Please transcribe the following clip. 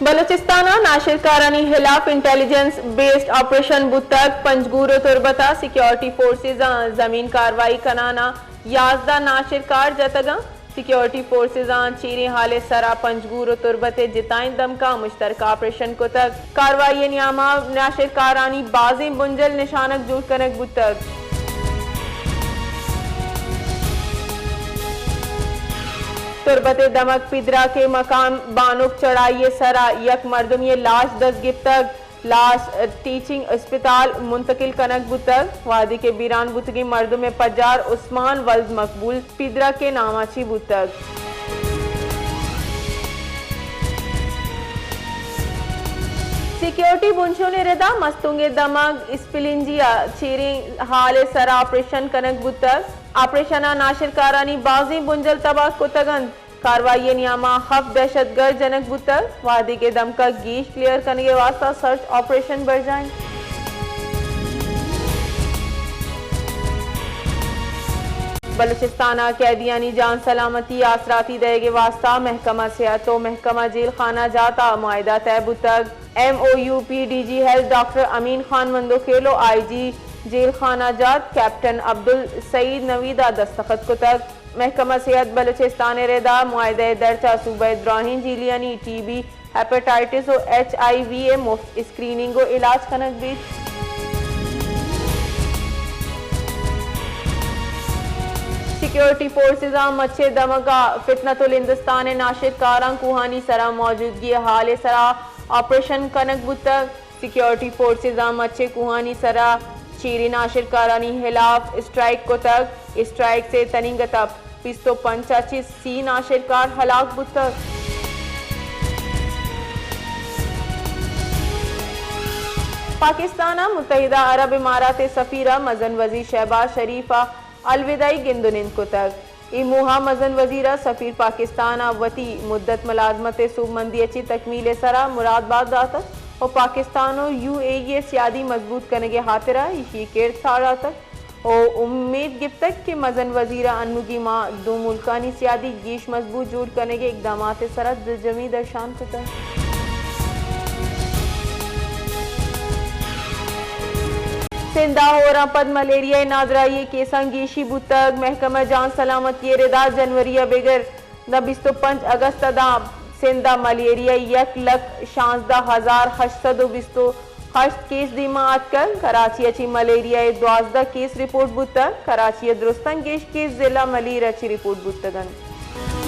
بلوچستان ءَ ناشرکارانی ہلاف انٹیلیجنس بیسڈ آپریشن بوتگ، پنجگور ءُ تربت ءَ سیکیورٹی فورسز ءَ زمین کاروائی کنان ءَ یازدہ ناشرکار جتگ انت۔ سیکیورٹی فورسز آں چیریں حال ءِ سرا پنجگور ءُ تربت ءِ جتائیں دمکاں مشترکہ آپریشن کتگ۔ کاروائی ءِ نیاما ناشرکارانی بازیں بنجل نشانگ جوڑ کنگ بوتگ۔ تربت ءِ دمگ پیدراک ءِ مکان بانک چڑھائی ءِ سرا یک مردمے ءِ لاش دست گپتگ۔ لاش ٹیچنگ اسپتال منتقل کنگ بوتگ، وہدے کہ بیران بوتگیں مردم ءِ پجار عثمان ولد مقبول پیدراک ءِ نام ءَ چی بوتگ۔ سیکیورٹی بنشون ءِ ردا مستونگ ءِ دمگ اسپلنجی ءَ چیریں حال ءِ سرا آپریشن کنگ بوتگ۔ آپریشن ءَ ناشرکارانی بازیں بنجل تباہ کتگ انت۔ کاروائی ءِ نیاما ہفت دہشت گرد جنگ بوتگ، وہدے کہ دمکا گیش کلیئر کنگ ءِ واستہ سرچ آپریشن برجاہ انت۔ بلوچستان ءَ قیدیانی جان سلامتی ءِ آسراتی دئیگ ءِ واستہ محکمہ صحت ءُ محکمہ جیل خانہ جات ءَ معاہدہ طے بوتگ۔ M O U P D G health doctor Amin Khan Mandokhel ءُ آئی جی جیل خانہ جات کیپٹن عبدالسعید نوید ءَ دستخط کتگ۔ محکمہ صحت بلوچستان ءِ ردا معاہدہ ءِ درچ ءَ صوبہ ءِ دراہیں جیلیانی ٹی بی، ہیپاٹائٹس ءُ ایچ آئی وی ءِ مفت اسکریننگ ءُ علاج کنگ بیت۔ سیکیورٹی فورسز آں مچ ءِ دمگ ءَ فتنۃ الہندوستان ءِ ناشرکاراں کوہانی سرا موجودگی ءِ حال ءِ سرا آپریشن کنگ بوتگ۔ سیکیورٹی فورسز آں مچ ءِ کوہانی سرا چیریں ناشرکارانی ہلاف اسٹرائیک کتگ۔ اسٹرائیک سے تنیگت ءَ بیست ءُ پنچ ءَ چہ سی ناشرکار ہلاک بوتگ۔ پاکستان ءَ متحدہ عرب امارات ءِ سفیر ءَ مزن وزیر شہباز شریف ءَ الوداعی گند ءُ نند کتگ۔ اے موہ ءَ مزن وزیر ءَ سفیر پاکستان ءَ وتی مدت ملازمت ءِ سوبمندی ءَ چہ تکمیل ءِ سرا مراد بات داتگ ءُ پاکستان ءُ یو اے ای ءِ سیادی مضبوط کنگ ءِ ہاترا ایشی ءِ کرد ساڑاتگ ءُ امیت گپتگ کہ مزن وزیر ءَ انوگی ماہ دو ملکانی سیادی گیش مضبوط جوڑ کنگ ءِ اقدامات ءِ سرا دلجمی درشان کتگ۔ سندھ ءَ ہوراں پد ملیریا ءِ نادراہی ءِ کیساں گیشی بوتگ۔ محکمہ جان سلامتی ءِ ردا جنوری ءَ بگر داں بیست ءُ پنچ اگست ءَ داں سندھ ءَ ملیریا ءِ یک لکھ شانزدہ ہزار ہشت سد ءُ بیست ءُ ہشت کیس دیما آتکگ۔ کراچی ءَ چہ ملیریا ءِ دوازدہ کیس رپورٹ بوتگ۔ کراچی ءَ درستاں گیش کیس ضلع ملیر ءَ چہ رپورٹ بوتگ انت۔